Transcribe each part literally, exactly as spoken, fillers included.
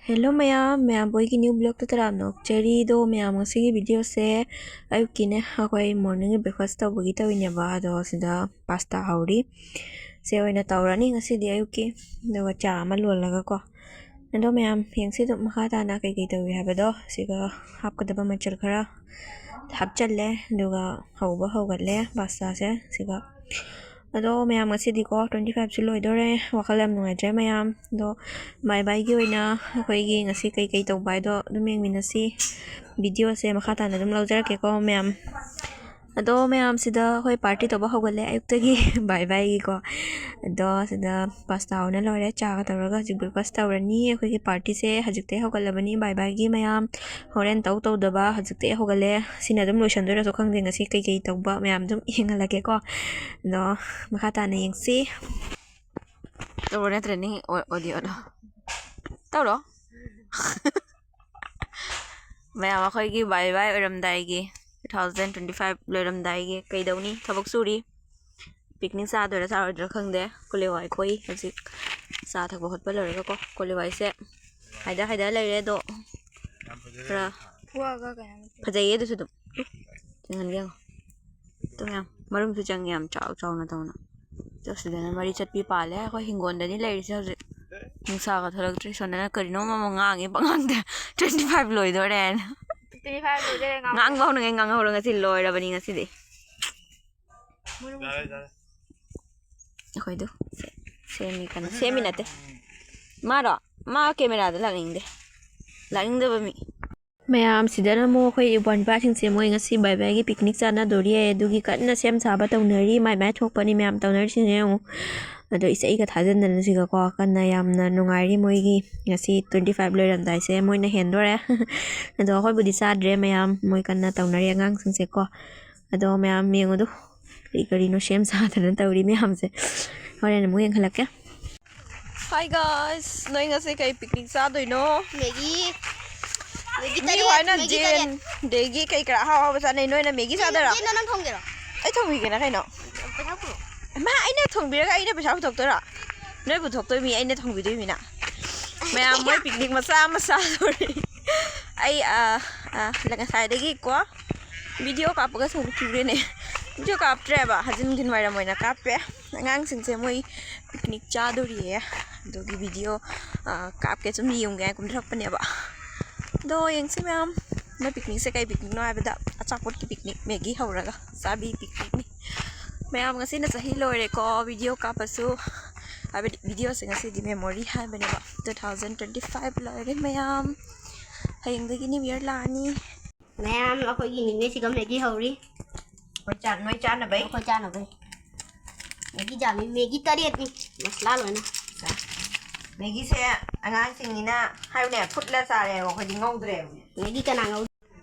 Hello ꯃꯌꯥꯝ, ꯃꯌꯥꯝꯕꯨ ꯑꯩꯒꯤ new vlogꯇ ꯇꯔꯥꯝꯅ ꯑꯣꯛꯆꯔꯤ꯫ ꯑꯗꯣ ꯃꯌꯥꯝ, ꯉꯁꯤꯒꯤ videoꯁꯦ ꯑꯌꯨꯛꯀꯤꯅꯦ, ꯑꯩꯈꯣꯏ morningꯒꯤ breakfast ꯇꯧꯕꯒꯤ ꯇꯧꯔꯤꯅꯦꯕ꯫ ꯑꯗꯣ ꯁꯤꯗ pasta ꯍꯧꯔꯤ, ꯁꯦ ꯑꯣꯏꯅ ꯇꯧꯔꯅꯤ ꯉꯁꯤꯗꯤ ꯑꯌꯨꯛꯀꯤ꯫ ꯑꯗꯨꯒ ꯆꯥ ꯑꯃ ꯂꯣꯜꯂꯒꯀꯣ꯫ ꯑꯗꯣ ꯃꯌꯥꯝ ꯌꯦꯡꯁꯤ ꯑꯗꯨꯝ ꯃꯈꯥ ꯇꯥꯅ ꯀꯩꯀꯩ ꯇꯧꯏ ꯍꯥꯏꯕꯗꯣ꯫ ꯁꯤꯒ ꯍꯥꯞꯀꯗꯕ ꯃꯆꯜ ꯈꯔ ꯍꯥꯞꯆꯜꯂꯦ, ꯑꯗꯨꯒ ꯍꯧꯕ ꯍꯧꯒꯠꯂꯦ pastaꯁꯦ ꯁꯤꯒ꯫ ꯑꯗꯣ ꯃꯌꯥꯝ, ꯉꯁꯤꯗꯤꯀꯣ twenty fiveꯁꯨ ꯂꯣꯏꯗꯣꯔꯦ, ꯋꯥꯈꯜ ꯌꯥꯝ ꯅꯨꯡꯉꯥꯏꯇ꯭ꯔꯦ ꯃꯌꯥꯝ꯫ ꯑꯗꯣ bye byeꯒꯤ ꯑꯣꯏꯅ ꯑꯩꯈꯣꯏꯒꯤ ꯉꯁꯤ ꯀꯩꯀꯩ ꯇꯧꯕ ꯍꯥꯏꯗꯣ ꯑꯗꯨꯝ ꯌꯦꯡꯃꯤꯟꯅꯁꯤ꯫ Videoꯁꯦ ꯃꯈꯥ ꯇꯥꯅ ꯑꯗꯨꯝ ꯂꯧꯖꯔꯛꯀꯦꯀꯣ ꯃꯌꯥꯝ꯫ ꯑꯗꯣ ꯃꯌꯥꯝ, ꯁꯤꯗ ꯑꯩꯈꯣꯏ party ꯇꯧꯕ ꯍꯧꯒꯠꯂꯦ ꯑꯌꯨꯛꯇꯒꯤ bye byeꯒꯤꯀꯣ꯫ ꯑꯗꯣ ꯁꯤꯗ pasta ꯍꯧꯅ ꯂꯣꯏꯔꯦ, ꯆꯥꯒ ꯇꯧꯔꯒ ꯍꯧꯖꯤꯛ breakfast ꯇꯧꯔꯅꯤ꯫ ꯑꯩꯈꯣꯏꯒꯤ partyꯁꯦ ꯍꯧꯖꯤꯛꯇꯩ ꯍꯧꯒꯠꯂꯕꯅꯤ bye byeꯒꯤ ꯃꯌꯥꯝ꯫ ꯍꯣꯔꯦꯟ ꯇꯧ ꯇꯧꯗꯕ ꯍꯧꯖꯤꯛꯇꯩ ꯍꯧꯒꯠꯂꯦ꯫ ꯁꯤꯅ ꯑꯗꯨꯝ ꯂꯣꯏꯁꯟꯗꯣꯏꯔꯁꯨ ꯈꯪꯗꯦ, ꯉꯁꯤ ꯀꯩꯀꯩ ꯇꯧꯕ ꯃꯌꯥꯝ ꯑꯗꯨꯝ ꯌꯦꯡꯍꯜꯂꯛꯀꯦꯀꯣ꯫ ꯑꯗꯣ ꯃꯈꯥ ꯇꯥꯅ ꯌꯦꯡꯁꯤ꯫ ꯇꯧꯔꯣ ꯅꯠꯇ꯭ꯔꯅꯤ ꯑꯣ-, audioꯗꯣ꯫ ꯇꯧꯔꯣ꯫ ꯃꯌꯥꯝ, ꯑꯩꯈꯣꯏꯒꯤ bye bye ꯑꯣꯏꯔꯝꯗꯥꯏꯒꯤ, two thousand twenty five ꯂꯣꯏꯔꯝꯗꯥꯏꯒꯤ ꯀꯩꯗꯧꯅꯤ? ꯊꯕꯛ ꯁꯨꯔꯤ꯫ Picnic ꯆꯥꯗꯣꯏꯔꯥ ꯆꯥꯔꯣꯏꯗꯣꯏꯔꯥ ꯈꯪꯗꯦ꯫ ꯀꯣꯂꯤ ꯍꯋꯥꯏ ꯈꯣꯏ ꯍꯧꯖꯤꯛ ꯆꯥ ꯊꯛꯄ ꯈꯣꯠꯄ ꯂꯣꯏꯔꯒꯀꯣ꯫ ꯀꯣꯂꯤ ꯍꯋꯥꯏꯁꯦ ꯍꯥꯏꯗ ꯍꯥꯏꯗ ꯂꯩꯔꯦ ꯑꯗꯣ꯫ ꯈꯔ ꯐꯨꯑꯒ ꯀꯩꯅꯣ ꯐꯖꯩꯌꯦ ꯑꯗꯨꯁꯨ ꯑꯗꯨꯝ꯫ ꯆꯪꯍꯟꯒꯦ ꯌꯦꯡꯉꯣ꯫ ꯑꯗꯨꯝ ꯌꯥꯝ ꯃꯔꯨꯝꯁꯨ ꯆꯪꯉꯦ ꯌꯥꯝ ꯆꯥꯎ ꯆꯥꯎꯅ ꯇꯧꯅ꯫ ꯑꯗꯣ ꯁꯤꯗꯅ ꯃꯔꯤ ꯆꯠꯄꯤ ꯄꯥꯜꯂꯦ꯫ ꯑꯩꯈꯣꯏ ꯍꯤꯡꯒꯣꯜꯗꯅꯤ ꯂꯩꯔꯤꯁꯦ ꯍꯧꯖꯤꯛ꯫ ꯅꯨꯡꯁꯥꯒ ꯊꯣꯛꯂꯛꯇ꯭ꯔꯤ꯫ ꯁꯣꯝꯗꯅ ꯀꯔꯤꯅꯣꯝ ꯑꯃ ꯉꯥꯡꯉꯦ ꯄꯉꯥꯡꯗ꯫ Twenty five ꯂꯣꯏꯗꯣꯔꯦꯅ꯫ Twenty five ꯂꯣꯏꯗꯣꯔꯦ, ꯉꯥꯡꯕ ꯉꯥꯡꯕ ꯍꯧꯅꯉꯩ ꯉꯥꯡꯍꯧꯔꯣ꯫ ꯉꯁꯤ ꯂꯣꯏꯔꯕꯅꯤ ꯉꯁꯤꯗꯤ꯫ ꯌꯥꯔꯦ, ꯌꯥꯔꯦ꯫ ꯑꯩꯈꯣꯏꯗꯣ ꯁꯦ-, ꯁꯦꯝꯃꯤ ꯀꯟꯅ꯫ ꯁꯦꯝꯃꯤ ꯅꯠꯇꯦ꯫ ꯃꯥꯔꯣ? ꯃꯥ cameraꯗ ꯂꯥꯛꯅꯤꯡꯗꯦ꯫ ꯂꯥꯛꯅꯤꯡꯗꯕ ꯃꯤ꯫ ꯃꯌꯥꯝ, ꯁꯤꯗꯅ ꯑꯃꯨꯛ ꯑꯩꯈꯣꯏ ꯏꯄ꯭ꯋꯥ ꯅꯨꯄꯥꯁꯤꯡꯁꯦ ꯃꯣꯏ ꯉꯁꯤ bye byeꯒꯤ picnic ꯆꯥꯟꯅꯗꯣꯔꯤ꯫ ꯑꯗꯨꯒꯤ ꯀꯟꯅ ꯁꯦꯝ ꯁꯥꯕ ꯇꯧꯅꯔꯤ꯫ ꯃꯥꯏ ꯃꯥꯏ ꯊꯣꯛꯄꯅꯤ ꯃꯌꯥꯝ ꯇꯧꯅꯔꯤꯁꯤꯡꯁꯦ ꯌꯦꯡꯉꯨ꯫ ꯑꯗꯣ ꯏꯁꯩꯒ ꯊꯥꯖꯟꯗꯅ ꯁꯤꯒꯀꯣ ꯀꯟꯅ ꯌꯥꯝꯅ ꯅꯨꯡꯉꯥꯏꯔꯤ꯫ ꯃꯣꯏꯒꯤ ꯉꯁꯤ twenty five ꯂꯣꯏꯔꯝꯗꯥꯏꯁꯦ ꯃꯣꯏꯅ ꯍꯦꯟꯗꯣꯔꯦ꯫ ꯑꯗꯣ ꯑꯩꯈꯣꯏꯕꯨꯗꯤ ꯆꯥꯗ꯭ꯔꯦ ꯃꯌꯥꯝ꯫ ꯃꯣꯏ ꯀꯟꯅ ꯇꯧꯅꯔꯤ ꯑꯉꯥꯡꯁꯤꯡꯁꯦꯀꯣ꯫ ꯑꯗꯣ ꯃꯌꯥꯝ ꯌꯦꯡꯉꯨꯗꯣ꯫ ꯀꯔꯤ ꯀꯔꯤꯅꯣ ꯁꯦꯝ ꯁꯥꯗꯅ ꯇꯧꯔꯤ ꯃꯌꯥꯝꯁꯦ꯫ ꯍꯣꯔꯦꯟ ꯑꯃꯨꯛ ꯌꯦꯡꯍꯜꯂꯛꯀꯦ꯫ Hi guys, ꯅꯣꯏ ꯉꯁꯤ ꯀꯩ picnic ꯆꯥꯗꯣꯏꯅꯣ? ꯃꯦꯒꯤ꯫ ꯃꯦꯒꯤ ꯃꯤ ꯇꯔꯦꯠ, ꯍꯣꯏꯅ ꯃꯦꯒꯤ ꯖꯦꯟ, ꯇꯔꯦꯠ꯫ ꯑꯗꯒꯤ ꯀꯩ ꯀꯔꯥ ꯑꯍꯥꯎ ꯑꯍꯥꯎꯕ ꯆꯥꯅꯩ, ꯅꯣꯏꯅ ꯃꯦꯒꯤ ꯆꯥꯗꯣꯏꯔꯣ? ꯖꯦꯟ, ꯅꯪ ꯊꯣꯡꯒꯦꯔꯣ? ꯑꯩ ꯊꯣꯡꯕꯤꯒꯦꯅ ꯀꯩꯅꯣ? ꯄꯩꯁꯥ ꯄꯨꯔꯛꯑꯣ꯫ ꯃꯥ, ꯑꯩꯅ ꯊꯣꯡꯕꯤꯔꯒ ꯑꯩꯅ ꯄꯩꯁꯥ ꯄꯨꯊꯣꯛꯇꯣꯏꯔꯣ? ꯅꯣꯏ ꯄꯨꯊꯣꯛꯇꯣꯏ ꯃꯤ, ꯑꯩꯅ ꯊꯣꯡꯕꯤꯗꯣꯏ ꯃꯤꯅ꯫ ꯃꯌꯥꯝ ꯃꯣꯏ ꯄꯤꯛꯅꯤꯛ ꯃꯆꯥ ꯑꯃ ꯆꯥꯗꯣꯔꯤ꯫ ꯑꯩ, ꯑ, ꯑ, ꯉꯁꯥꯏꯗꯒꯤ ꯀꯣ, ꯚꯤꯗꯤꯑꯣ ꯀꯥꯞꯄꯒ ꯁꯨꯝ ꯎꯈꯤꯕ꯭ꯔꯦꯅꯦ꯫ ꯚꯤꯗꯤꯑꯣ ꯀꯥꯞꯇ꯭ꯔꯦꯕ, ꯍꯧꯖꯤꯛ ꯅꯨꯡꯊꯤꯜ ꯋꯥꯏꯔꯝ ꯑꯣꯏꯅ ꯀꯥꯞꯄꯦ꯫ ꯑꯉꯥꯡꯁꯤꯡꯁꯦ ꯃꯣꯏ ꯄꯤꯛꯅꯤꯛ ꯆꯥꯗꯣꯔꯤꯌꯦ, ꯑꯗꯨꯒꯤ ꯚꯤꯗꯤꯑꯣ, ꯑ, ꯀꯥꯞꯀꯦ, ꯁꯨꯝ ꯌꯦꯡꯒꯦ ꯍꯥꯏꯅ ꯀꯨꯝꯊꯔꯛꯄꯅꯦꯕ꯫ ꯑꯗꯣ ꯌꯦꯡꯁꯤ ꯃꯌꯥꯝ, ꯃꯣꯏ ꯄꯤꯛꯅꯤꯛꯁꯦ ꯀꯩ ꯄꯤꯛꯅꯤꯛꯅꯣ ꯍꯥꯏꯕꯗ, ꯑꯆꯥꯄꯣꯠꯀꯤ ꯄꯤꯛꯅꯤꯛ, ꯃꯦꯒꯤ ꯍꯧꯔꯒ ꯆꯥꯕꯤ ꯄꯤꯛꯅꯤꯛꯅꯤ꯫ ꯃꯌꯥꯝ, ꯉꯁꯤꯅ ꯆꯍꯤ ꯂꯣꯏꯔꯦꯀꯣ, ꯚꯤꯗꯤꯑꯣ ꯀꯥꯞꯄꯁꯨ, ꯍꯥꯏꯕꯗꯤ ꯚꯤꯗꯤꯑꯣꯁꯦ ꯉꯁꯤꯗꯤ ꯃꯦꯃꯣꯔꯤ ꯍꯥꯏꯕꯅꯦꯕ, two thousand twenty five ꯂꯣꯏꯔꯦ ꯃꯌꯥꯝ꯫ ꯍꯌꯦꯡꯗꯒꯤ New Year ꯂꯥꯛꯑꯅꯤ꯫ ꯃꯌꯥꯝ, ꯑꯩꯈꯣꯏꯒꯤ ꯅꯤꯅꯦꯁꯤꯒ ꯃꯦꯒꯤ ꯍꯧꯔꯤ꯫ ꯍꯣꯏ, ꯆꯥ-, ꯅꯣꯏ ꯆꯥꯅꯕꯩ? ꯑꯩꯈꯣꯏ ꯆꯥꯅꯕꯩ꯫ ꯃꯦꯒꯤ ꯌꯥꯝꯃꯤ, ꯃꯦꯒꯤ ꯇꯔꯦꯠꯅꯤ, ꯃꯁꯂꯥ ꯂꯣꯏꯅ꯫ ꯃꯦꯒꯤꯁꯦ ꯑꯉꯥꯡꯁꯤꯡꯅꯤꯅ ꯍꯥꯏꯕꯅꯦ, ꯐꯨꯠꯂ ꯆꯥꯔꯦꯕ, ꯑꯩꯈꯣꯏꯗꯤ ꯉꯧꯗ꯭ꯔꯦꯕ꯫ ꯃꯦꯒꯤ ꯀꯅꯥ ꯉꯧ-?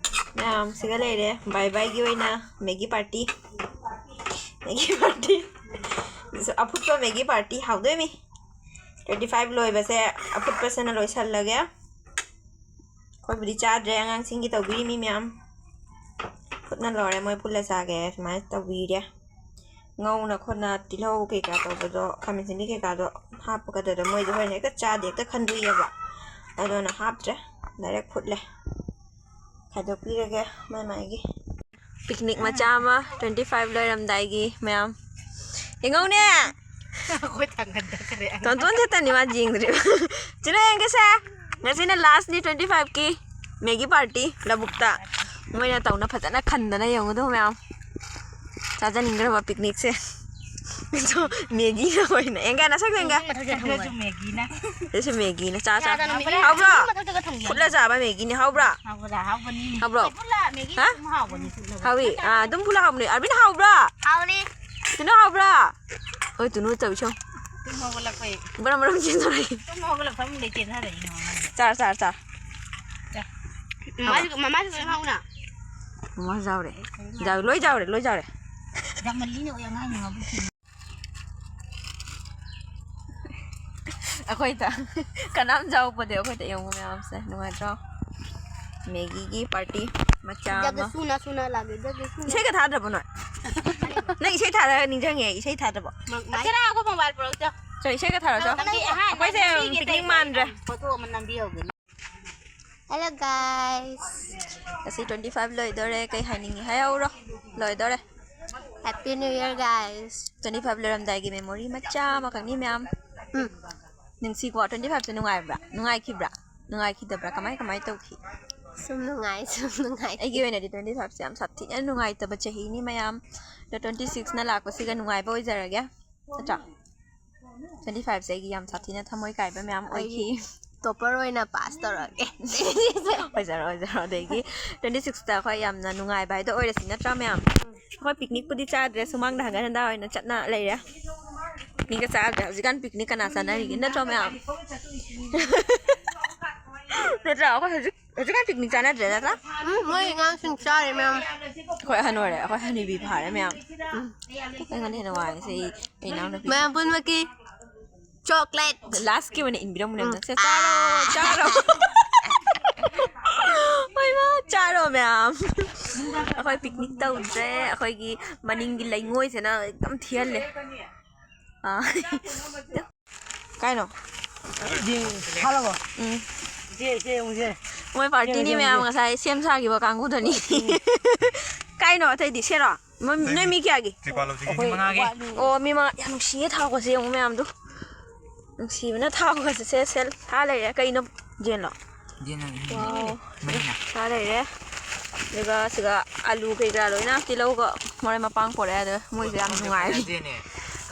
ꯃꯌꯥꯝ ꯁꯤꯒ ꯂꯩꯔꯦ, ꯕꯥꯏ ꯕꯥꯏꯒꯤ ꯑꯣꯏꯅ ꯃꯦꯒꯤ ꯄꯥꯔꯇꯤ꯫ ꯃꯦꯒꯤ ꯄꯥꯔꯇꯤ꯫ ꯑꯐꯨꯠꯄ ꯃꯦꯒꯤ ꯄꯥꯔꯇꯤ ꯍꯥꯎꯗꯣꯏꯃꯤ꯫ Twenty five ꯂꯣꯏꯕꯁꯦ ꯑꯐꯨꯠꯄꯁꯤꯅ ꯂꯣꯏꯁꯜꯂꯒꯦ꯫ ꯑꯩꯈꯣꯏꯕꯨꯗꯤ ꯆꯥꯗ꯭ꯔꯦ, ꯑꯉꯥꯡꯁꯤꯡꯒꯤ ꯇꯧꯕꯤꯔꯤꯃꯤ ꯃꯌꯥꯝ꯫ ꯐꯨꯠꯅ ꯂꯣꯏꯔꯦ, ꯃꯣꯏ ꯐꯨꯠꯂ ꯆꯥꯒꯦ ꯁꯨꯃꯥꯏꯅ ꯇꯧꯕꯤꯔꯦ꯫ ꯉꯧꯅ ꯈꯣꯠꯅ ꯇꯤꯜꯍꯧ ꯀꯩꯀꯥ ꯇꯧꯕꯗꯣ, ꯈꯥꯃꯦꯟ ꯑꯁꯤꯟꯕꯤ ꯀꯩꯀꯥꯗꯣ ꯍꯥꯞꯄꯒꯗꯗ ꯃꯣꯏꯗꯤ ꯍꯣꯔꯦꯟ ꯍꯦꯛꯇ ꯆꯥꯗꯦ, ꯍꯦꯛꯇ ꯈꯟꯗꯣꯛꯑꯦꯕ꯫ ꯑꯗꯨꯅ ꯍꯥꯞꯇ꯭ꯔꯦ, ꯗꯥꯏꯔꯦꯛ ꯐꯨꯠꯂꯦ꯫ ꯈꯥꯏꯗꯣꯛꯄꯤꯔꯒꯦ ꯃꯥꯏ ꯃꯥꯏꯒꯤ꯫ ꯄꯤꯛꯅꯤꯛ ꯃꯆꯥ ꯑꯃ twenty five ꯂꯣꯏꯔꯝꯗꯥꯏꯒꯤ ꯃꯌꯥꯝ꯫ ꯌꯦꯡꯉꯧꯅꯦ! ꯑꯩꯈꯣꯏ ꯊꯥꯡꯒꯠꯅꯈ꯭ꯔꯦ꯫ ꯇꯣꯟꯇꯣꯟ ꯈꯛꯇꯅꯤ ꯃꯥ ꯌꯦꯡꯗ꯭ꯔꯤꯕ꯫ ꯆꯤꯜꯂ ꯌꯦꯡꯒꯦꯁꯦ꯫ ꯉꯁꯤꯅ lastꯅꯤ twenty fiveꯀꯤ ꯃꯦꯒꯤ ꯄꯥꯔꯇꯤ ꯂꯧꯕꯨꯛꯇ꯫ ꯃꯣꯏꯅ ꯇꯧꯅ ꯐꯖꯅ ꯈꯟꯗꯅ ꯌꯦꯡꯉꯨꯗꯣ ꯃꯌꯥꯝ꯫ ꯆꯥꯖꯅꯤꯡꯈ꯭ꯔꯕ ꯄꯤꯛꯅꯤꯛꯁꯦ꯫ ꯑꯗꯣ ꯃꯦꯒꯤꯅ ꯑꯣꯏꯅ꯫ ꯌꯦꯡꯒꯦ, ꯅꯁꯛ ꯌꯦꯡꯒꯦ꯫ ꯃꯊꯛꯇ ꯊꯝꯃꯣ꯫ ꯑꯗꯨꯁꯨ ꯃꯦꯒꯤꯅ꯫ ꯑꯗꯨꯁꯨ ꯃꯦꯒꯤꯅ꯫ ꯆꯥ, ꯆꯥ꯫ ꯆꯥꯗꯅ ꯃꯦꯒꯤ ꯍꯥꯎꯕ꯭ꯔꯣ? ꯃꯊꯛꯇꯒ ꯊꯝꯒꯦ꯫ ꯐꯨꯠꯂ ꯆꯥꯕ ꯃꯦꯒꯤꯅꯦ꯫ ꯍꯥꯎꯕ꯭ꯔꯥ? ꯍꯥꯎꯕ꯭ꯔꯥ? ꯍꯥꯎꯕꯅꯤ꯫ ꯍꯥꯎꯕ꯭ꯔꯣ? ꯐꯨꯠꯂ ꯃꯦꯒꯤ ꯍꯥ? ꯑꯗꯨꯝ ꯍꯥꯎꯕꯅꯤ, ꯐꯨꯠꯂꯒ꯫ ꯍꯥꯎꯏ꯫ ꯑꯥ, ꯑꯗꯨꯝ ꯐꯨꯠꯂ ꯍꯥꯎꯕꯅꯦ꯫ ꯑꯔꯕꯤꯟ ꯍꯥꯎꯕ꯭ꯔꯥ? ꯍꯥꯎꯅꯤ꯫ ꯇꯨꯅꯨ ꯍꯥꯎꯕ꯭ꯔꯥ? ꯍꯣꯏ, ꯇꯨꯅꯨ ꯇꯧꯏ ꯁꯦ ꯌꯦꯡꯉꯨ꯫ ꯇꯨꯝ ꯍꯧꯒꯠꯂꯛꯄꯩ꯫ ꯕꯔꯝ ꯕꯔꯝ ꯆꯦꯟꯗꯣꯔꯛꯏ꯫ ꯇꯨꯝ ꯍꯧꯒꯠꯂꯛꯄ ꯐꯃꯨꯡꯗꯩ ꯆꯦꯟꯊꯔꯛꯏꯅꯦ ꯃꯃꯥꯁꯦ꯫ ꯆꯥꯔ, ꯆꯥꯔ, ꯆꯥꯔ꯫ ꯆꯥ꯫ ꯃꯃꯥꯁꯨ, ꯃꯃꯥꯁꯨ ꯂꯣꯏ ꯍꯥꯎꯅ꯫ ꯃꯃꯥꯁꯨ ꯌꯥꯎꯔꯦ꯫ ꯌꯥꯎ-, ꯂꯣꯏ ꯌꯥꯎꯔꯦ, ꯂꯣꯏ ꯌꯥꯎꯔꯦ꯫ ꯌꯥꯝꯃꯜꯂꯤꯅꯦ, ꯑꯣꯏ ꯑꯉꯥꯡꯅꯤ ꯃꯥꯕꯨ꯫ ꯑꯩꯈꯣꯏꯗ ꯀꯅꯥꯝ ꯌꯥꯎꯄꯗꯦ, ꯑꯩꯈꯣꯏꯗ ꯌꯦꯡꯉꯨ ꯃꯌꯥꯝꯁꯦ, ꯅꯨꯡꯉꯥꯏꯇ꯭ꯔꯣ? ꯃꯦꯒꯤꯒꯤ ꯄꯥꯔꯇꯤ ꯃꯆꯥ ꯑꯃ꯫ ꯖꯒ ꯁꯨꯅ ꯁꯨꯅ ꯂꯥꯛꯂꯦ, ꯖꯒ ꯁꯨꯅ꯫ ꯏꯁꯩꯒ ꯊꯥꯗ꯭ꯔꯕꯣ ꯅꯣꯏ? ꯅꯪ ꯏꯁꯩ ꯊꯥꯔꯒ ꯅꯤꯡꯁꯤꯡꯉꯦ, ꯏꯁꯩ ꯊꯥꯗ꯭ꯔꯕꯣ? ꯆꯔꯥ ꯑꯩꯈꯣꯏ ꯃꯣꯕꯥꯏꯜ ꯄꯨꯔꯛꯇꯦ꯫ ꯆꯣ, ꯏꯁꯩꯒ ꯊꯥꯔꯣ, ꯆꯣ꯫ ꯅꯪꯗꯤ ꯑꯍꯥꯟꯕ ꯑꯩꯈꯣꯏꯁꯦ ꯅꯪꯗꯤ picnic ꯀꯩꯗꯧꯕ? ꯃꯥꯟꯗ꯭ꯔꯦ꯫ ꯐꯣꯇꯣ ꯑꯃ ꯅꯝꯕꯤꯍꯧꯒꯦ꯫ Hello guys. ꯉꯁꯤ twenty five ꯂꯣꯏꯗꯣꯔꯦ꯫ ꯀꯩ ꯍꯥꯏꯅꯤꯡꯉꯤ ꯍꯥꯏꯍꯧꯔꯣ꯫ ꯂꯣꯏꯗꯣꯔꯦ꯫ Happy New Year, guys. Twenty five ꯂꯣꯏꯔꯝꯗꯥꯏꯒꯤ memory ꯃꯆꯥ ꯑꯃꯈꯛꯅꯤ, ꯃꯌꯥꯝ꯫ ꯎꯝ꯫ ꯅꯨꯡꯁꯤꯀꯣ, twenty five ꯁꯦ ꯅꯨꯡꯉꯥꯏꯕ꯭ꯔꯥ? ꯅꯨꯡꯉꯥꯏꯈꯤꯕ꯭ꯔꯥ? ꯅꯨꯡꯉꯥꯏꯈꯤꯗꯕ꯭ꯔꯥ? ꯀꯃꯥꯏ ꯀꯃꯥꯏ ꯇꯧꯈꯤ? ꯁꯨꯝ ꯅꯨꯡꯉꯥꯏ, ꯁꯨꯝ ꯅꯨꯡꯉꯥꯏ꯫ ꯑꯩꯒꯤ ꯑꯣꯏꯅꯗꯤ twenty five ꯁꯦ ꯌꯥꯝ ꯁꯥꯊꯤꯅ ꯅꯨꯡꯉꯥꯏꯇꯕ ꯆꯍꯤꯅꯤ, ꯃꯌꯥꯝ꯫ ꯑꯗꯣ twenty six ꯅ ꯂꯥꯛꯄꯁꯤꯒ ꯅꯨꯡꯉꯥꯏꯕ ꯑꯣꯏꯖꯔꯒꯦ, ꯅꯠꯇ꯭ꯔꯥ? Twenty five ꯁꯦ ꯑꯩꯒꯤ ꯌꯥꯝ ꯁꯥꯊꯤꯅ ꯊꯃꯣꯏ ꯀꯥꯏꯕ ꯃꯌꯥꯝ ꯑꯣꯏꯈꯤ꯫ ꯑꯩꯒꯤ topper ꯑꯣꯏꯅ pass ꯇꯧꯔꯛꯑꯒꯦ꯫ ꯑꯣꯏꯖꯔꯣ, ꯑꯣꯏꯖꯔꯣ꯫ ꯑꯗꯒꯤ twenty six ꯇ ꯑꯩꯈꯣꯏ ꯌꯥꯝꯅ ꯅꯨꯡꯉꯥꯏꯕ ꯍꯥꯏꯗꯣ ꯑꯣꯏꯔꯁꯤ, ꯅꯠꯇ꯭ꯔꯥ, ꯃꯌꯥꯝ? ꯑꯩꯈꯣꯏ picnic ꯄꯨꯗꯤ ꯆꯥꯗ꯭ꯔꯦ, ꯁꯨꯃꯥꯡꯗ ꯍꯟꯒꯠ ꯍꯟꯗꯥ ꯑꯣꯏꯅ ꯆꯠꯅ ꯂꯩꯔꯦ꯫ Picnic ꯀ ꯆꯥꯗ꯭ꯔꯦ꯫ ꯍꯧꯖꯤꯛꯀꯥꯟ picnic ꯀꯅꯥ ꯆꯥꯅꯔꯤꯒꯦ, ꯅꯠꯇ꯭ꯔꯣ, ꯃꯌꯥꯝ? ꯅꯠꯇ꯭ꯔꯥ? ꯑꯩꯈꯣꯏ ꯍꯧꯖꯤꯛ, ꯍꯧꯖꯤꯛꯀꯥꯟ picnic ꯆꯥꯅꯗ꯭ꯔꯦ, ꯅꯠꯇ꯭ꯔꯥ? ꯎꯝ, ꯃꯣꯏ ꯑꯉꯥꯡꯁꯤꯡ ꯆꯥꯔꯤ ꯃꯌꯥꯝ꯫ ꯑꯩꯈꯣꯏ ꯑꯍꯟ ꯑꯣꯏꯔꯦ, ꯑꯩꯈꯣꯏ ꯍꯅꯨꯕꯤ ꯐꯥꯔꯦ, ꯃꯌꯥꯝ꯫ ꯎꯝ꯫ ꯑꯩꯉꯣꯟꯗ ꯍꯦꯟꯅ ꯋꯥꯏ ꯉꯁꯤ ꯑꯩ ꯏꯅꯥꯎꯅꯨꯄꯤ꯫ ꯃꯌꯥꯝ ꯄꯨꯝꯅꯃꯛꯀꯤ chocolate꯫ Last ꯀꯤ ꯑꯣꯏꯅ ꯏꯟꯕꯤꯔꯝꯃꯨꯅꯦ ꯎꯝ꯫ ꯑꯝꯇ꯫ ꯁꯦ, ꯆꯥꯔꯣ, ꯑꯥ꯫ ꯆꯥꯔꯣ꯫ ꯍꯣꯏ, ꯃꯥ, ꯆꯥꯔꯣ, ꯃꯌꯥꯝ꯫ ꯑꯩꯈꯣꯏ picnic ꯇꯧꯗ꯭ꯔꯦ꯫ ꯑꯩꯈꯣꯏꯒꯤ ꯃꯅꯤꯡꯒꯤ ꯂꯩꯉꯣꯏꯁꯤꯅ ꯑꯗꯨꯝ ꯊꯤꯍꯜꯂꯦ꯫ ꯑꯥ꯫ ꯀꯥꯏꯅꯣ? ꯁꯤ ꯍꯥꯜꯂꯕꯣ? ꯎꯝ꯫ ꯁꯦ, ꯁꯦ, ꯌꯦꯡꯉꯨꯁꯦ꯫ ꯃꯣꯏ party ꯅꯤ ꯁꯦ, ꯃꯌꯥꯝ, ꯁꯦ꯫ ꯉꯁꯥꯏ ꯁꯦꯝ ꯁꯥꯈꯤꯕ ꯀꯥꯡꯕꯨꯗꯨꯅꯤ꯫ ꯎꯝ꯫ ꯀꯥꯏꯅꯣ ꯑꯇꯩꯗꯤ? ꯁꯦꯔꯣ? ꯃꯣꯏ, ꯅꯣꯏ ꯃꯤ ꯀꯌꯥꯒꯤ? ꯀ꯭ꯔꯤꯄꯥꯂꯣꯖꯤꯒꯤ ꯃꯤ ꯑꯩꯈꯣꯏ ꯃꯉꯥꯒꯤ꯫ ꯋꯥꯠꯂꯤ꯫ ꯑꯣ, ꯃꯤ ꯃꯉꯥ꯫ ꯌꯥꯝ ꯅꯨꯡꯁꯤꯌꯦ ꯊꯥꯎꯒꯁꯦ ꯌꯦꯡꯉꯨ ꯃꯌꯥꯝꯗꯣ꯫ ꯅꯨꯡꯁꯤꯕꯅ ꯊꯥꯎꯒꯁꯦ ꯁꯦ, ꯁꯦ, ꯊꯥ ꯂꯩꯔꯦ꯫ ꯀꯩꯅꯣ? ꯌꯦꯟꯂꯣ? ꯌꯦꯟ ꯍꯥꯏꯕ, ꯌꯦꯟ ꯋꯥꯎ꯫ ꯍꯥꯏꯕ꯫ ꯃꯅꯤꯡꯅ꯫ ꯊꯥ ꯂꯩꯔꯦ꯫ ꯑꯗꯨꯒ ꯁꯤꯒ ꯑꯂꯨ ꯀꯩꯀꯥ ꯂꯣꯏꯅ, ꯇꯤꯜꯍꯧꯒ ꯃꯔꯣꯏ ꯃꯄꯥꯡ ꯄꯣꯔꯛꯑꯦ꯫ ꯑꯗꯣ ꯃꯣꯏꯁꯦ ꯌꯥꯝ ꯅꯨꯡꯉꯥꯏꯔꯤ꯫ ꯐꯖꯗꯦꯅꯦ꯫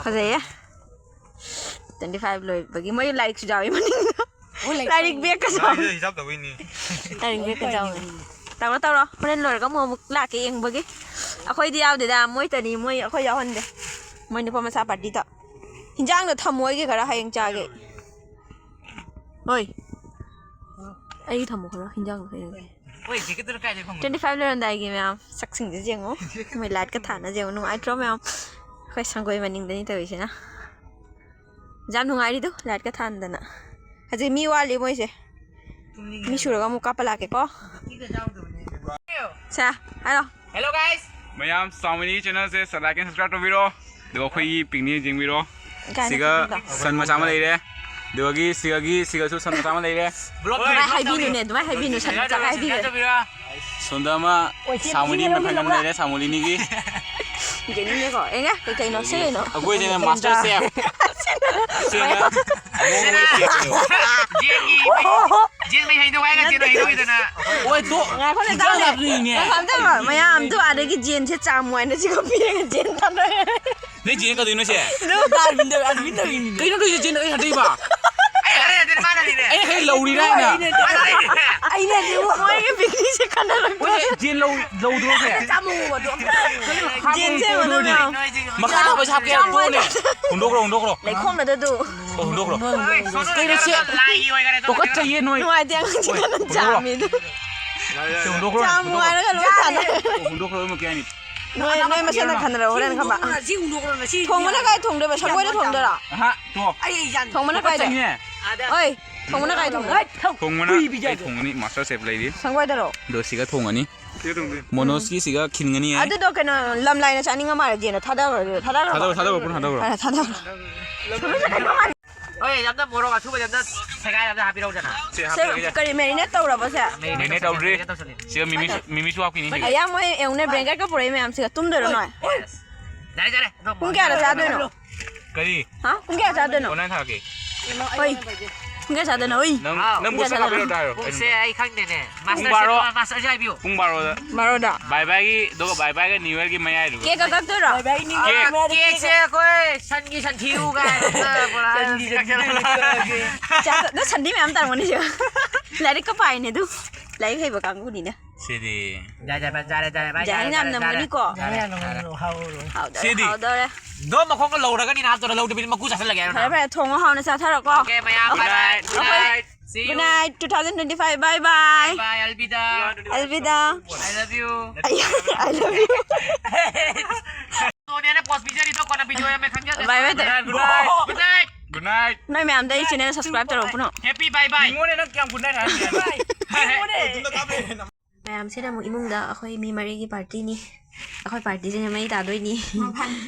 ꯐꯖꯩꯌꯦ꯫ Twenty five ꯂꯣꯏꯕꯒꯤ ꯃꯣꯏ ꯂꯥꯏꯔꯤꯛꯁꯨ ꯌꯥꯎꯋꯤ ꯃꯅꯤꯡꯗ꯫ ꯑꯣ, ꯂꯥꯏꯔꯤꯛ ꯂꯥꯏꯔꯤꯛ ꯄꯦꯛꯀꯁꯨ ꯌꯥꯎꯋꯤ꯫ ꯂꯥꯏꯔꯤꯛ ꯍꯤꯁꯥꯕ ꯇꯧꯕꯩꯅꯤ꯫ ꯂꯥꯏꯔꯤꯛ ꯄꯦꯛꯀꯁꯨ ꯌꯥꯎꯋꯤ꯫ ꯇꯧꯔꯣ, ꯇꯧꯔꯣ꯫ ꯍꯣꯔꯦꯟ ꯂꯣꯏꯔꯒ ꯑꯃꯨꯛ, ꯑꯃꯨꯛ ꯂꯥꯛꯀꯦ ꯌꯦꯡꯕꯒꯤ꯫ ꯑꯩꯈꯣꯏꯗꯤ ꯌꯥꯎꯗꯦꯗ, ꯃꯣꯏꯇꯅꯤ, ꯃꯣꯏ ꯑꯩꯈꯣꯏ ꯌꯥꯎꯍꯟꯗꯦ꯫ ꯃꯣꯏ ꯅꯨꯄꯥ ꯃꯆꯥ party ꯗ꯫ ꯍꯤꯟꯖꯥꯡꯗꯣ ꯊꯝꯃꯣ ꯑꯩꯒꯤ ꯈꯔ ꯍꯌꯦꯡ ꯆꯥꯒꯦ꯫ ꯍꯣꯏ꯫ ꯑꯩꯒꯤ ꯊꯝꯃꯣ ꯈꯔ, ꯍꯤꯟꯖꯥꯡꯗꯣ ꯍꯌꯦꯡ꯫ ꯍꯣꯏ, ꯖꯦꯀꯦꯠꯇꯨꯅ ꯀꯥꯏꯗꯩ ꯐꯪꯕꯅꯣ? Twenty five ꯂꯣꯏꯔꯝꯗꯥꯏꯒꯤ ꯃꯌꯥꯝ ꯁꯛꯁꯤꯡꯁꯦ ꯌꯦꯡꯉꯣ꯫ ꯃꯣꯏ light ꯀ ꯊꯥꯅꯁꯦ ꯌꯦꯡꯉꯣ, ꯅꯨꯡꯉꯥꯏꯇ꯭ꯔꯣ ꯃꯌꯥꯝ? ꯑꯩꯈꯣꯏ ꯁꯪꯒꯣꯏ ꯃꯅꯤꯡꯗꯅꯤ ꯇꯧꯔꯤꯁꯤꯅ꯫ ꯌꯥꯝ ꯅꯨꯡꯉꯥꯏꯔꯤꯗꯣ, light ꯀ ꯊꯥꯟꯗꯅ꯫ ꯍꯧꯖꯤꯛ ꯃꯤ ꯋꯥꯠꯂꯤ ꯃꯣꯏꯁꯦ꯫ ꯃꯤ ꯁꯨꯔꯒ ꯑꯃꯨꯛ ꯀꯥꯞꯄ ꯂꯥꯛꯀꯦꯀꯣ꯫ ꯁꯦ, ꯍꯥꯏꯔꯣ꯫ Hello guys, ꯃꯌꯥꯝ ꯆꯥꯎꯃꯤꯅꯤ ꯆꯦꯅꯦꯜꯁꯦ like and subscribe ꯇꯧꯕꯤꯔꯣ꯫ ꯑꯗꯨꯒ ꯑꯩꯈꯣꯏꯒꯤ ꯄꯤꯛꯅꯤꯛ ꯌꯦꯡꯕꯤꯔꯣ꯫ ꯀꯥꯏꯗ ꯁꯤꯒ ꯄꯤꯛꯅꯤꯛꯅꯣ? ꯁꯟ ꯃꯆꯥ ꯑꯃ ꯂꯩꯔꯦ꯫ ꯑꯗꯨꯒꯤ ꯁꯤꯒꯒꯤ ꯁꯤꯒꯁꯨ ꯁꯟ ꯃꯆꯥ ꯑꯃ ꯂꯩꯔꯦ꯫ ꯑꯗꯨꯃꯥꯏꯅ ꯍꯥꯏꯕꯤꯅꯨꯅꯦ, ꯑꯗꯨꯃꯥꯏꯅ ꯍꯥꯏꯕꯤꯅꯨ, ꯁꯟ ꯃꯆꯥ ꯍꯥꯏꯕꯤꯅꯨ꯫ ꯁꯣꯝꯗ ꯑꯃ ꯑꯣꯏ, ꯆꯦ ꯁꯥꯃꯨꯂꯤ ꯄꯤꯛꯅꯤꯛ ꯃꯊꯪ ꯑꯃ ꯂꯧꯕꯤꯔꯣ꯫ ꯂꯩꯔꯦ, ꯁꯥꯃꯨꯂꯤꯅꯤꯒꯤ꯫ ꯌꯦꯡꯅꯤꯡꯉꯦꯀꯣ꯫ ꯑꯦ, ꯀꯩ ꯀꯩꯅꯣ? ꯁꯤ ꯀꯩꯅꯣ? ꯑꯩꯈꯣꯏꯁꯤꯅ master chef꯫ ꯁꯤꯅ ꯖꯦꯟꯒꯤ ꯖꯦꯟ ꯃꯩ ꯍꯩꯗꯧ ꯍꯥꯏꯔꯒ ꯖꯦꯟ ꯃꯩ ꯍꯩꯗꯧꯒꯤꯗꯅ꯫ ꯑꯣꯏ, ꯇꯣ-, ꯉꯥꯏꯈꯣꯅꯦ, ꯏꯟꯖꯥꯡ ꯇꯥꯎꯅꯦ꯫ ꯅꯥꯄꯤꯅꯦ꯫ ꯉꯥꯏꯈꯣ, ꯑꯝꯇ ꯉꯥꯏꯈꯣ꯫ ꯃꯌꯥꯝꯗꯣ ꯑꯗꯒꯤ ꯖꯦꯟꯁꯦ ꯆꯥꯃꯨ ꯍꯥꯏꯅ ꯁꯤꯒ ꯄꯤꯔꯒ ꯖꯦꯟ ꯊꯥꯗꯣꯛꯑꯦ꯫ ꯅꯣꯏ ꯖꯦꯟ ꯀꯗꯣꯏꯅꯣ ꯁꯦ? ꯑꯗꯨ ꯀꯩꯅꯣ ꯅꯣꯏꯁꯦ ꯖꯦꯟ ꯑꯩ ꯍꯥꯏꯗꯣꯏꯕ? ꯑꯩ ꯍꯥꯏꯔꯦ ꯑꯗꯨꯗꯤ ꯃꯥꯅ ꯂꯤꯔꯦ꯫ ꯑꯩ ꯍꯦꯛ ꯂꯧꯔꯤꯔ ꯍꯥꯏꯅ? ꯑꯩꯅꯗꯤ ꯃꯣꯏꯒꯤ ꯄꯤꯛꯅꯤꯛꯁꯦ ꯈꯟꯅꯔꯛꯄ꯫ ꯃꯣꯏꯁꯦ ꯖꯦꯟ ꯂꯧ-, ꯂꯧꯗ꯭ꯔꯣ ꯁꯦ? ꯆꯥꯃꯨ ꯑꯗꯣ ꯑꯝꯇ ꯖꯦꯟꯁꯦ ꯃꯗꯨ ꯃꯌꯥꯝ꯫ ꯃꯈꯥ ꯇꯥꯕ ꯄꯩꯁꯥ ꯀꯌꯥ ꯇꯣꯛꯑꯣꯅꯦ꯫ ꯍꯨꯟꯗꯣꯛꯈ꯭ꯔꯣ, ꯍꯨꯟꯗꯣꯛꯈ꯭ꯔꯣ꯫ ꯂꯩꯈꯣꯝ ꯑꯗꯨ꯫ ꯑꯣ, ꯍꯨꯟꯗꯣꯛꯈ꯭ꯔꯣ꯫ ꯀꯩꯅꯣ ꯁꯦ? ꯇꯨꯀꯠꯆꯩꯌꯦ ꯅꯣꯏ꯫ ꯅꯨꯡꯉꯥꯏꯇꯦ ꯑꯉꯥꯡꯁꯤꯡ ꯍꯨꯟꯗꯣꯛꯈ꯭ꯔꯣ꯫ ꯆꯥꯃꯤꯗꯨ꯫ ꯁꯦ ꯍꯨꯟꯗꯣꯛꯈ꯭ꯔꯣ, ꯆꯥꯃꯨ ꯍꯨꯟꯗꯣꯛꯈ꯭ꯔꯣ꯫ ꯍꯥꯏꯔꯒ ꯂꯣꯏ ꯊꯥꯅ꯫ ꯑꯣ, ꯍꯨꯟꯗꯣꯛꯈ꯭ꯔꯣ, ꯑꯗꯨꯝ ꯀꯌꯥꯅꯤ? ꯅꯣꯏ, ꯅꯣꯏ ꯃꯁꯦꯟꯅ ꯈꯟꯅꯔꯣ, ꯍꯣꯔꯦꯟ ꯈꯪꯕ꯫ ꯁꯤ ꯍꯨꯟꯗꯣꯛꯈ꯭ꯔꯣ, ꯉꯁꯤ ꯊꯣꯡꯕꯅ ꯀꯥꯏ ꯊꯣꯡꯗꯣꯏꯕ? ꯁꯪꯒꯣꯏꯗ ꯊꯣꯡꯗꯣꯏꯔꯣ? ꯑꯍꯥ, ꯇꯣ꯫ ꯑꯩ ꯌꯥꯟ-, ꯊꯣꯡꯕꯅ ꯀꯥꯏꯗ? ꯇꯨꯀꯠꯆꯩꯅꯦ꯫ ꯑꯣꯏ, ꯊꯣꯡꯕꯅ ꯀꯥꯏ ꯊꯣꯡꯗꯣꯏꯕ? ꯊꯣꯡꯕꯅ ꯍꯨꯏ ꯄꯤꯖꯒꯦ꯫ ꯑꯩ ꯊꯣꯡꯒꯅꯤ, master chef ꯂꯩꯔꯤ꯫ ꯁꯪꯒꯣꯏꯗꯔꯣ? ꯑꯗꯣ ꯁꯤꯒ ꯊꯣꯡꯒꯅꯤ꯫ ꯁꯤꯒ ꯊꯣꯡꯗꯣꯏꯅꯤ꯫ ꯃꯣꯅꯣꯖꯀꯤ ꯁꯤꯒ ꯈꯤꯟꯒꯅꯤꯌꯦ꯫ ꯑꯗꯨꯗꯣ ꯀꯩꯅꯣ, ꯂꯝꯂꯥꯏꯅ ꯆꯥꯅꯤꯡꯉ ꯃꯥꯜꯂꯦ, ꯖꯦꯟꯗꯣ ꯊꯥꯗꯈ꯭ꯔꯣ, ꯊꯥꯗꯈ꯭ꯔꯣ꯫ ꯊꯥꯗꯈ꯭ꯔꯣ, ꯊꯥꯗꯈ꯭ꯔꯣ, ꯄꯨꯟꯅ ꯊꯥꯗꯈ꯭ꯔꯣ꯫ ꯑ, ꯊꯥꯗꯈ꯭ꯔꯣ꯫ ꯍꯣꯏ, ꯌꯥꯝꯅ ꯃꯣꯔꯣꯛ ꯑꯁꯨꯕ ꯌꯥꯝꯅ ꯁꯦꯒꯥꯏ ꯌꯥꯝꯅ ꯍꯥꯞꯄꯤꯔꯧꯗꯅ꯫ ꯁꯦ, ꯁꯦ, ꯍꯥꯞꯄꯤꯔꯒꯦ꯫ ꯀꯔꯤ marinate ꯇꯧꯔꯕꯣ ꯁꯦ? Marinate ꯇꯧꯗ꯭ꯔꯤ꯫ ꯇꯧꯁꯜꯂꯤ꯫ ꯁꯤꯒ ꯃꯤꯃꯤ, ꯃꯤꯃꯤꯁꯨ ꯍꯥꯞꯈꯤꯅꯤ ꯁꯤꯒ꯫ ꯑꯌꯥ, ꯃꯣꯏ ꯌꯦꯡꯉꯨꯅꯦ, blanket ꯀ ꯄꯨꯔꯛꯏ ꯃꯌꯥꯝꯁꯤꯒ꯫ ꯇꯨꯝꯗꯣꯏꯔꯣ ꯅꯣꯏ? Yes꯫ ꯌꯥꯔꯦ, ꯌꯥꯔꯦ꯫ ꯑꯗꯣ ꯄꯨꯡ ꯀꯌꯥꯗ ꯆꯥꯗꯣꯏꯅꯣ? ꯀꯔꯤ? ꯍꯥ? ꯄꯨꯡ ꯀꯌꯥ ꯆꯥꯗꯣꯏꯅꯣ? ꯑꯣꯟꯂꯥꯏꯟ ꯊꯥꯔꯛꯀꯦ꯫ ꯍꯣꯏ꯫ ꯄꯨꯡ ꯀꯌꯥ ꯆꯥꯗꯣꯏꯅꯣ? ꯍꯣꯏ꯫ ꯅꯪ, ꯍꯥꯎ꯫ ꯅꯪ ꯄꯨꯡ ꯀꯌꯥ ꯄꯣꯠꯁꯛ ꯆꯥꯗꯣꯏꯅꯣ? ꯍꯥꯞꯄꯤꯔꯛꯑꯣ ꯍꯥꯏꯔꯣ꯫ ꯄꯨꯡꯁꯦ ꯑꯩ ꯈꯪꯗꯦꯅꯦ꯫ ꯄꯨꯡ ꯃꯥꯁꯇꯔꯁꯦ, ꯕꯥꯔꯣ꯫ ꯃꯥꯁꯇꯔꯁꯦ ꯍꯥꯏꯕꯤꯌꯨ꯫ ꯄꯨꯡ ꯕꯥꯔꯣꯗ꯫ ꯕꯥꯔꯣꯗ꯫ Bye bye ꯒꯤ, ꯑꯗꯨꯒ bye bye ꯒ New Year ꯒꯤ ꯃꯌꯥꯏꯗꯨꯒ꯫ ꯀꯦꯛꯀ ꯀꯛꯇꯣꯏꯔꯣ? ꯀꯦꯛ꯫ ꯀꯦꯛꯁꯦ ꯑꯩꯈꯣꯏ ꯁꯟꯒꯤ ꯁꯟꯊꯤꯎ ꯀꯥꯏꯅ ꯄꯨꯔꯥ ꯁꯟꯒꯤ ꯁꯟꯊꯤꯎ ꯀꯛꯁꯜꯂꯒ꯫ ꯆꯥ-, ꯅꯪ ꯁꯟꯊꯤ ꯃꯌꯥꯝ ꯇꯥꯔꯝꯒꯅꯤ ꯁꯤꯒ꯫ ꯂꯥꯏꯔꯤꯛꯀ ꯄꯥꯏꯅꯦ ꯑꯗꯨ꯫ ꯂꯥꯏꯔꯤꯛ ꯍꯩꯕ ꯀꯥꯡꯕꯨꯅꯤꯅꯦ꯫ ꯁꯤꯗꯤ꯫ ꯌꯥꯔꯦ, ꯌꯥꯔꯦ, ꯌꯥꯔꯦ, ꯌꯥꯔꯦ, ꯚꯥꯏ, ꯌꯥꯔꯦ, ꯌꯥꯔꯦ, ꯌꯥꯝ ꯌꯥꯔꯦ, ꯅꯝꯒꯅꯤꯀꯣ꯫ ꯌꯥꯔꯦ, ꯌꯥꯔꯦ, ꯌꯥꯔꯦ, ꯌꯥꯔꯦ꯫ ꯍꯥꯎꯔꯣꯏ꯫ ꯍꯥꯎꯗꯧꯔꯦ, ꯁꯤꯗꯤ꯫ ꯍꯥꯎꯗꯧꯔꯦ꯫ ꯗꯣ ꯃꯈꯣꯡꯒ ꯂꯧꯔꯒꯅꯤ ꯅꯍꯥꯛꯇꯨꯅ ꯂꯧꯗꯕꯤꯗ ꯃꯀꯨ ꯆꯥꯁꯤꯜꯂꯒꯦ ꯍꯥꯏꯔꯣ ꯐꯔꯦ, ꯅꯪ? ꯐꯔꯦ, ꯊꯣꯡꯉꯣ ꯍꯥꯎꯅ ꯆꯥꯊꯔꯣꯀꯣ꯫ Okay, ꯃꯌꯥꯝ, good night, good night, see you꯫ Good night, two thousand twenty-five, bye bye꯫ Bye, bye, ꯑꯜꯕꯤꯗꯥ꯫ ꯑꯜꯕꯤꯗꯥ꯫ I love you꯫ ꯑꯩ, I love you꯫ ꯇꯣꯅꯤꯅ pose ꯄꯤꯖꯔꯤꯗꯣ ꯀꯣꯟꯅ video ꯌꯥꯝꯃꯦ ꯈꯪꯖꯗꯦ꯫ Bye bye꯫ Good night, good night꯫ Good night꯫ ꯅꯣꯏ ꯃꯌꯥꯝꯗ ꯑꯩ channel subscribe ꯇꯧꯔꯛꯑꯣ ꯄꯨꯟꯅ꯫ Happy bye bye꯫ ꯌꯦꯡꯉꯣꯅꯦ ꯅꯪ ꯀꯌꯥꯝ good night ꯍꯥꯏꯔꯒꯦ꯫ ꯃꯌꯥꯝꯁꯤꯅ ꯑꯃꯨꯛ ꯏꯃꯨꯡꯗ ꯑꯩꯈꯣꯏ ꯃꯤ ꯃꯔꯤꯒꯤ party ꯅꯤ꯫ ꯑꯩꯈꯣꯏ ꯄꯥꯔꯇꯤꯁꯤꯅ ꯃꯩ ꯇꯥꯗꯣꯏꯅꯤ꯫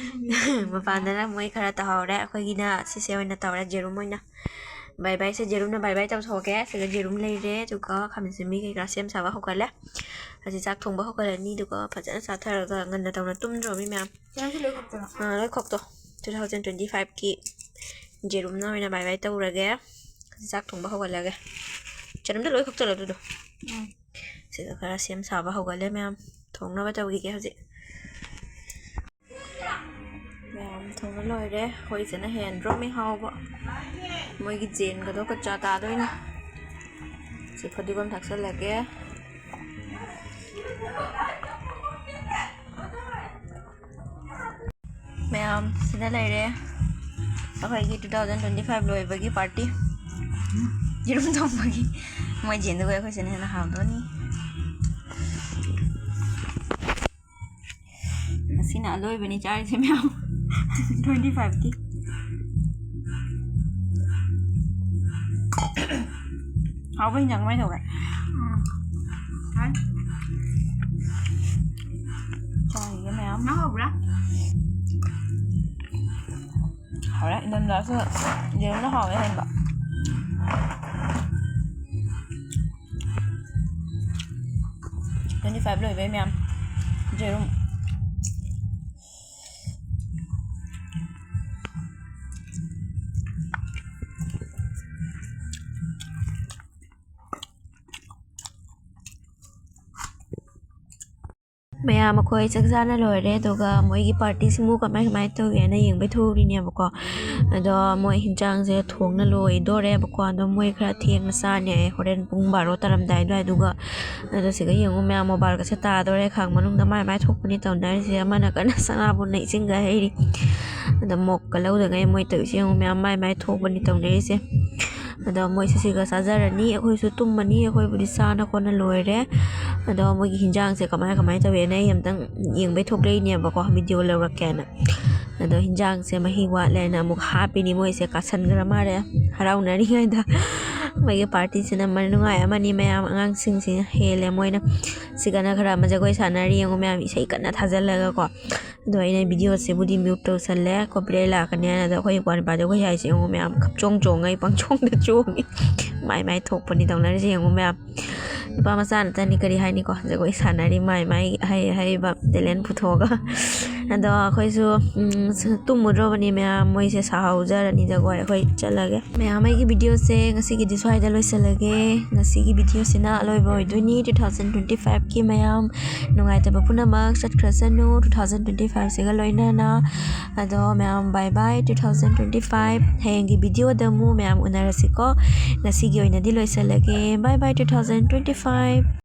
ꯃꯄꯥꯟꯗꯅ ꯃꯣꯏ ꯈꯔ ꯇꯧꯍꯧꯔꯦ, ꯑꯩꯈꯣꯏꯒꯤꯅ ꯁꯤꯁꯦ ꯑꯣꯏꯅ ꯇꯧꯔꯦ, ꯌꯦꯔꯨꯝ ꯑꯣꯏꯅ꯫ ꯕꯥꯏ ꯕꯥꯏꯁꯦ ꯌꯦꯔꯨꯝꯅ ꯕꯥꯏ ꯕꯥꯏ ꯇꯧꯊꯣꯛꯀꯦ꯫ ꯁꯤꯗ ꯌꯦꯔꯨꯝ ꯂꯩꯔꯦ, ꯑꯗꯨꯒ ꯈꯥꯃꯦꯟ ꯑꯁꯤꯟꯕꯤ ꯀꯩꯀꯥ ꯁꯦꯝ ꯁꯥꯕ ꯍꯧꯒꯠꯂꯦ꯫ ꯍꯧꯖꯤꯛ ꯆꯥꯛ ꯊꯣꯡꯕ ꯍꯧꯒꯠꯂꯅꯤ, ꯑꯗꯨꯒ ꯐꯖꯅ ꯆꯥꯊꯔꯒ ꯉꯟꯅ ꯇꯧꯅ ꯇꯨꯝꯗ꯭ꯔꯣ ꯃꯤ ꯃꯌꯥꯝ? ꯆꯥꯛꯁꯤ ꯂꯣꯏ ꯈꯣꯛꯇꯣꯏꯔꯣ? ꯑꯥ, ꯂꯣꯏ ꯈꯣꯛꯇꯣ꯫ Two thousand twenty fiveꯀꯤ ꯌꯦꯔꯨꯝꯅ ꯑꯣꯏꯅ ꯕꯥꯏ ꯕꯥꯏ ꯇꯧꯔꯒꯦ꯫ ꯍꯧꯖꯤꯛ ꯆꯥꯛ ꯊꯣꯡꯕ ꯍꯧꯒꯠꯂꯒꯦ꯫ ꯆꯅꯝꯗꯣ ꯂꯣꯏ ꯈꯣꯛꯆꯜꯂꯣ ꯑꯗꯨꯗꯣ꯫ ꯎꯝ꯫ ꯁꯤꯗ ꯈꯔ ꯁꯦꯝ ꯁꯥꯕ ꯍꯧꯒꯠꯂꯦ ꯃꯌꯥꯝ꯫ ꯊꯣꯡꯅꯕ ꯇꯧꯈꯤꯒꯦ ꯍꯧꯖꯤꯛ꯫ ꯃꯌꯥꯝ ꯊꯣꯡꯕ ꯂꯣꯏꯔꯦ꯫ ꯑꯩꯈꯣꯏ ꯏꯆꯦꯅ ꯍꯦꯟꯗ꯭ꯔꯣ ꯃꯤ ꯍꯥꯎꯕ꯫ ꯃꯣꯏꯒꯤ ꯖꯦꯟꯒꯗꯣ ꯀꯆꯥ ꯇꯥꯗꯣꯏꯅꯦ꯫ ꯁꯤ ꯐꯗꯤꯒꯣꯝ ꯊꯥꯛꯆꯜꯂꯒꯦ꯫ ꯃꯌꯥꯝ ꯁꯤꯗ ꯂꯩꯔꯦ꯫ ꯑꯩꯈꯣꯏꯒꯤ two thousand twenty five ꯂꯣꯏꯕꯒꯤ party꯫ ꯌꯦꯔꯨꯝ ꯊꯣꯡꯕꯒꯤ꯫ ꯃꯣꯏ ꯖꯦꯟꯗꯨꯒ ꯑꯩꯈꯣꯏ ꯁꯤꯅ ꯍꯦꯟꯅ ꯍꯥꯎꯗꯣꯏꯅꯤ꯫ ꯉꯁꯤꯅ ꯑꯂꯣꯏꯕꯅꯤ ꯆꯥꯔꯤꯁꯦ ꯃꯌꯥꯝ꯫ Twenty fiveꯀꯤ꯫ ꯍꯥꯎꯕ ꯍꯤꯟꯖꯥꯡ ꯀꯃꯥꯏꯅ ꯇꯧꯒꯦ? ꯎꯝ꯫ ꯍꯥꯏ꯫ ꯆꯥꯔꯤꯒꯦ ꯃꯌꯥꯝ꯫ ꯅꯪ ꯍꯧꯕ꯭ꯔꯥ? ꯍꯥꯎꯔꯦ꯫ ꯏꯟꯗꯣꯝꯆꯥꯁꯨ ꯌꯦꯔꯨꯝꯅ ꯍꯥꯎꯋꯦ ꯍꯦꯟꯕ꯫ Twenty five ꯂꯣꯏꯕꯩ ꯃꯌꯥꯝ꯫ ꯌꯦꯔꯨꯝ꯫ ꯃꯌꯥꯝ ꯑꯩꯈꯣꯏ ꯆꯥꯛ ꯆꯥꯅ ꯂꯣꯏꯔꯦ, ꯑꯗꯨꯒ ꯃꯣꯏꯒꯤ partyꯁꯤꯕꯨ ꯀꯃꯥꯏ ꯀꯃꯥꯏꯅ ꯇꯧꯒꯦꯅ ꯌꯦꯡꯕꯩ ꯊꯣꯛꯎꯔꯤꯅꯦꯕꯀꯣ꯫ ꯑꯗꯣ ꯃꯣꯏ ꯍꯤꯟꯖꯥꯡꯁꯦ ꯊꯣꯡꯅ ꯂꯣꯏꯗꯣꯔꯦꯕꯀꯣ꯫ ꯑꯗꯣ ꯃꯣꯏ ꯈꯔ ꯊꯦꯡꯅ ꯆꯥꯅꯤ ꯍꯥꯏꯌꯦ, ꯍꯣꯔꯦꯟ ꯄꯨꯡ ꯕꯥꯔꯣ ꯇꯥꯔꯝꯗꯥꯏ ꯑꯗꯨꯋꯥꯏꯗꯨꯒ꯫ ꯑꯗꯣ ꯁꯤꯒ ꯌꯦꯡꯉꯨ ꯃꯌꯥꯝ, mobileꯒꯁꯦ ꯇꯥꯗꯣꯔꯦ꯫ ꯈꯥꯡ ꯃꯅꯨꯡꯗ ꯃꯥꯏ ꯃꯥꯏ ꯊꯣꯛꯄꯅꯤ ꯇꯧꯅꯔꯤꯁꯦ꯫ ꯑꯃꯅ ꯀꯟꯅ ꯁꯅꯥꯕꯨꯟꯅ ꯏꯁꯤꯡꯒ ꯍꯩꯔꯤ꯫ ꯑꯗꯣ ꯃꯣꯛꯀ ꯂꯧꯗꯉꯩ ꯃꯣꯏ ꯇꯧꯔꯤꯁꯦ ꯌꯦꯡꯉꯨ ꯃꯌꯥꯝ, ꯃꯥꯏ ꯃꯥꯏ ꯊꯣꯛꯄꯅꯤ ꯇꯧꯅꯔꯤꯁꯦ꯫ ꯑꯗꯣ ꯃꯣꯏꯁꯨ ꯁꯤꯒ ꯆꯥꯖꯔꯅꯤ, ꯑꯩꯈꯣꯏꯁꯨ ꯇꯨꯝꯃꯅꯤ꯫ ꯑꯩꯈꯣꯏꯕꯨꯗꯤ ꯆꯥꯅ ꯈꯣꯠꯅ ꯂꯣꯏꯔꯦ꯫ ꯑꯗꯣ ꯃꯣꯏꯒꯤ ꯍꯤꯟꯖꯥꯡꯁꯦ ꯀꯃꯥꯏ ꯀꯃꯥꯏꯅ ꯇꯧꯋꯦꯅ ꯑꯩ ꯑꯝꯇꯪ ꯌꯦꯡꯕꯩ ꯊꯣꯛꯂꯛꯏꯅꯦꯕꯀꯣ, video ꯂꯧꯔꯛꯀꯦꯅ꯫ ꯑꯗꯣ ꯍꯤꯟꯖꯥꯡꯁꯦ ꯃꯍꯤ ꯋꯥꯠꯂꯦꯅ ꯑꯃꯨꯛ ꯍꯥꯞꯄꯤꯅꯤ ꯃꯣꯏꯁꯦ, ꯀꯥꯁꯟꯈ꯭ꯔ ꯃꯥꯜꯂꯦ ꯍꯔꯥꯎꯅꯔꯤꯉꯩꯗ꯫ ꯃꯣꯏꯒꯤ ꯄꯥꯔꯇꯤꯁꯤꯅ ꯃꯔ ꯅꯨꯡꯉꯥꯏ ꯑꯃꯅꯤ ꯃꯌꯥꯝ꯫ ꯑꯉꯥꯡꯁꯤꯡꯁꯤꯅ ꯍꯦꯜꯂꯦ ꯃꯣꯏꯅ꯫ ꯁꯤꯒꯅ ꯈꯔ ꯑꯃ ꯖꯒꯣꯏ ꯁꯥꯟꯅꯔꯤ ꯌꯦꯡꯉꯨ ꯃꯌꯥꯝ, ꯏꯁꯩ ꯀꯟꯅ ꯊꯥꯖꯜꯂꯒꯀꯣ꯫ ꯑꯗꯣ ꯑꯩꯅ ꯚꯤꯗꯤꯑꯣꯁꯤꯕꯨꯗꯤ ꯃ꯭ꯌꯨꯠ ꯇꯧꯁꯜꯂꯦ, ꯀꯣꯄꯤꯔꯥꯏꯠ ꯂꯥꯛꯀꯅꯤ ꯍꯥꯏꯅ꯫ ꯑꯗꯣ ꯑꯩꯈꯣꯏ ꯏꯄ꯭ꯋꯥ ꯅꯨꯄꯥ ꯖꯒꯣꯏ ꯍꯥꯏꯁꯦ ꯌꯦꯡꯉꯨ ꯃꯌꯥꯝ, ꯈꯞꯆꯣꯡ ꯆꯣꯡꯉꯩ ꯄꯪꯆꯣꯡꯗ ꯆꯣꯡꯉꯤ꯫ ꯃꯥꯏ ꯃꯥꯏ ꯊꯣꯛꯄꯅꯤ ꯇꯧꯅꯔꯤꯁꯦ ꯌꯦꯡꯉꯨ ꯃꯌꯥꯝ꯫ ꯅꯨꯄꯥ ꯃꯆꯥ ꯅꯠꯇꯅꯤ, ꯀꯔꯤ ꯍꯥꯏꯅꯤꯀꯣ, ꯖꯒꯣꯏ ꯁꯥꯟꯅꯔꯤ ꯃꯥꯏ ꯃꯥꯏ ꯍꯩ ꯍꯩꯕ ꯇꯦꯂꯦꯟ ꯄꯨꯊꯣꯛꯑꯒ꯫ ꯑꯗꯣ ꯑꯩꯈꯣꯏꯁꯨ, ꯎꯝ, ꯁ-, ꯇꯨꯝꯃꯨꯗ꯭ꯔꯣꯕꯅꯤ ꯃꯌꯥꯝ, ꯃꯣꯏꯁꯦ ꯁꯥꯍꯧꯖꯔꯅꯤ ꯖꯒꯣꯏ, ꯑꯩꯈꯣꯏ ꯆꯠꯂꯒꯦ꯫ ꯃꯌꯥꯝ, ꯑꯩꯒꯤ ꯚꯤꯗꯤꯑꯣꯁꯦ ꯉꯁꯤꯒꯤꯗꯤ ꯁ꯭ꯋꯥꯏꯗ ꯂꯣꯏꯁꯤꯜꯂꯒꯦ꯫ ꯉꯁꯤꯒꯤ ꯚꯤꯗꯤꯑꯣꯁꯤꯅ ꯑꯂꯣꯏꯕ ꯑꯣꯏꯗꯣꯏꯅꯤ꯫ Two thousand twenty five ꯀꯤ ꯃꯌꯥꯝ ꯅꯨꯡꯉꯥꯏꯇꯕ ꯄꯨꯝꯅꯃꯛ ꯆꯠꯈ꯭ꯔꯁꯅꯨ two thousand twenty five ꯁꯤꯒ ꯂꯣꯏꯅꯅ꯫ ꯑꯗꯣ ꯃꯌꯥꯝ, bye bye two thousand twenty five꯫ ꯍꯌꯦꯡꯒꯤ ꯚꯤꯗꯤꯑꯣꯗ ꯑꯃꯨꯛ ꯃꯌꯥꯝ ꯎꯅꯔꯁꯤꯀꯣ꯫ ꯉꯁꯤꯒꯤ ꯑꯣꯏꯅꯗꯤ ꯂꯣꯏꯁꯤꯜꯂꯒꯦ꯫ Bye bye two thousand twenty five꯫